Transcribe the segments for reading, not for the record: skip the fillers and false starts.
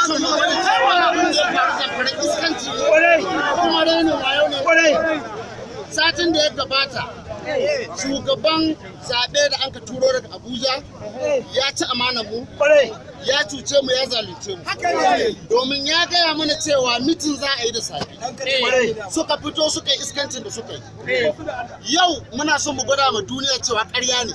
son mu gwada cewa abin da ya faru Zamfara iskanci ne kuma rainin wayo ne. Satin da ya gabata, shugaban zaɓe da anka turo daga Abuja ya ci amanar mu, ya cuce mu, ya zalunce mu, domin ya gaya mana cewa meeting za a yi da safe. Suka fito suka yi iskancin da suka yi. Yau muna son mu gwada ma duniya cewa ƙarya ne.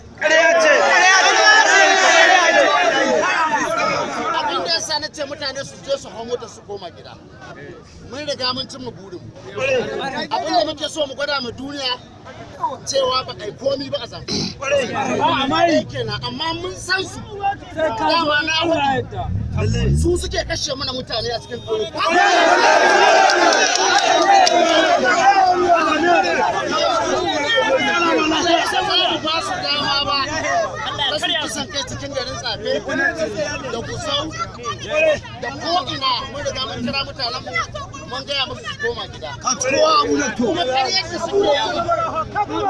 Abin da yasa na ce mutane su je su hau mota su koma gida, mun riga mun cimma burin abin da muke so mu gwada ma duniya, cewa ba a yi komi ba a Zamfara kenan. Amma mun san su dama, na hudu su suke kashe mana mutane a cikin ƙauyuka. Za mu ba su dama ba ta su kisan kai cikin garin Tsafe da Gusau da ko'ina. Mun riga mun kira mutanen mu, mun gaya musu su koma gida. Kuma ƙaryar da suke yi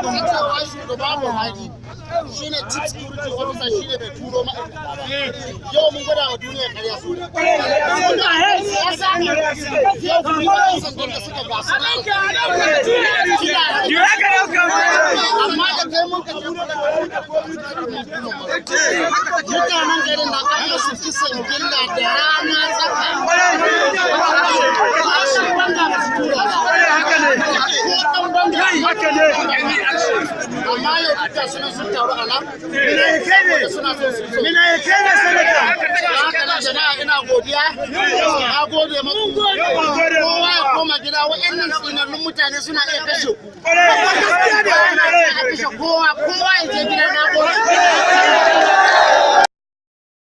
ta cewa shugaba Buhari shine chief security officer, shine bai turo ma'aikata ba, yau mun gwada wa duniya ƙarya su. Siyasa yau kuma yan sandan da suka gasu, amma da kai mun ka mutanen garin nan an musu kisan gilla da rana tsaka, ko banga ba su tura ba, ko ɗan banga. Amma yau duka suna sun taru a nan saboda suna son su so. Haka nan jama'a, ina godiya, na gode maku. Kowa ya koma gida. Wa'annan tsinannun mutane suna iya kashe ku. Ba na son a kashe kowa, kowa ya je gida. Na gode.